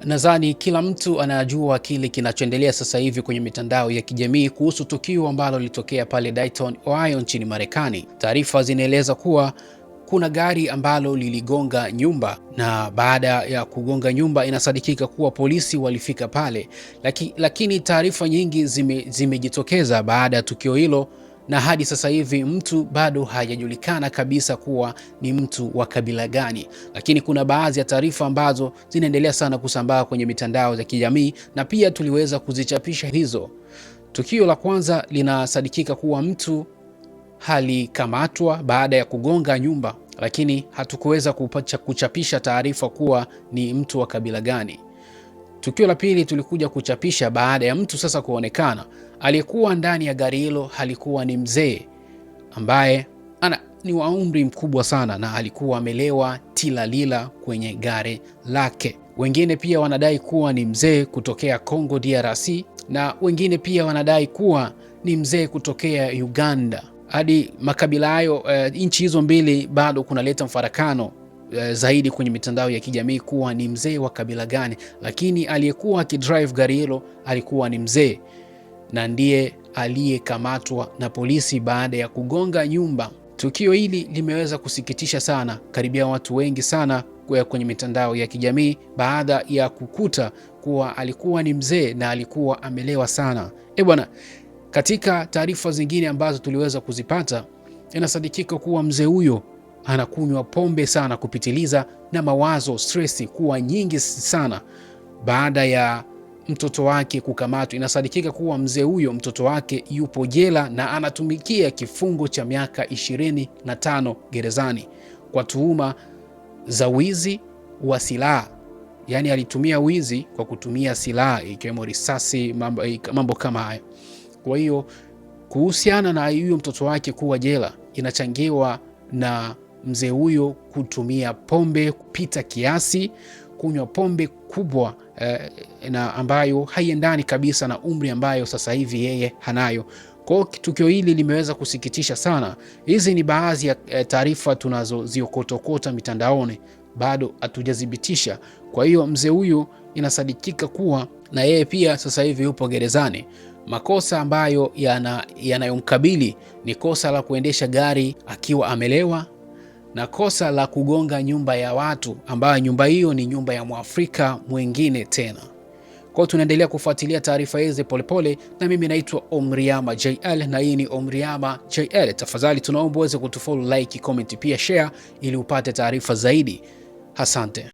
Nadhani kila mtu anajua kile kinachoendelea sasa hivi kwenye mitandao ya kijamii kuhusu tukio ambalo lilitokea pale Dayton, Ohio nchini Marekani. Taarifa zinaeleza kuwa kuna gari ambalo liligonga nyumba na baada ya kugonga nyumba inasadikika kuwa polisi walifika pale, lakini taarifa nyingi zimejitokeza baada ya tukio hilo na hadi sasa hivi mtu bado hajajulikana kabisa kuwa ni mtu wa kabila gani, lakini kuna baadhi ya taarifa ambazo zinaendelea sana kusambaa kwenye mitandao ya kijamii na pia tuliweza kuzichapisha hizo. Tukio la kwanza linasadikika kuwa mtu alikamatwa baada ya kugonga nyumba, lakini hatukuweza kuchapisha taarifa kuwa ni mtu wa kabila gani. Tukio la pili tulikuja kuchapisha baada ya mtu sasa kuonekana. Aliyekuwa ndani ya gari hilo alikuwa ni mzee ambaye ni wa umri mkubwa sana na alikuwa amelewa tilalila kwenye gari lake. Wengine pia wanadai kuwa ni mzee kutokea Congo DRC na wengine pia wanadai kuwa ni mzee kutokea Uganda. Hadi makabila hayo, nchi hizo mbili bado kunaleta mfarakano zaidi kwenye mitandao ya kijamii kuwa ni mzee wa kabila gani, lakini aliyekuwa akidrive gari hilo alikuwa ni mzee na ndiye aliyekamatwa na polisi baada ya kugonga nyumba. Tukio hili limeweza kusikitisha sana karibia watu wengi sana kwenye mitandao ya kijamii baada ya kukuta kuwa alikuwa ni mzee na alikuwa amelewa sana. E bwana, katika taarifa zingine ambazo tuliweza kuzipata, inasadikika kuwa mzee huyo anakunywa pombe sana kupitiliza na mawazo stresi kuwa nyingi sana baada ya mtoto wake kukamatwa. Inasadikika kuwa mzee huyo mtoto wake yupo jela na anatumikia kifungo cha miaka 25 gerezani kwa tuhuma za wizi wa silaha. Yaani alitumia wizi kwa kutumia silaha ikiwemo risasi, mambo kama hayo. Kwa hiyo kuhusiana na huyo mtoto wake kuwa jela inachangiwa na mzee huyo kutumia pombe kupita kiasi, kunywa pombe kubwa na ambayo haiendani kabisa na umri ambayo sasa hivi yeye hanayo. Kwa hiyo tukio hili limeweza kusikitisha sana. Hizi ni baadhi ya taarifa tunazoziokotokota mitandaoni, bado hatujathibitisha. Kwa hiyo mzee huyu inasadikika kuwa na yeye pia sasa hivi yupo gerezani. Makosa ambayo yanayomkabili ni kosa la kuendesha gari akiwa amelewa na kosa la kugonga nyumba ya watu ambayo nyumba hiyo ni nyumba ya Mwafrika mwingine tena. Kwa hiyo tunaendelea kufuatilia taarifa hizi polepole, na mimi naitwa Omriama JL na hii ni Omriama JL. Tafadhali tunaomba uweze kutufollow, like, comment, pia share ili upate taarifa zaidi. Asante.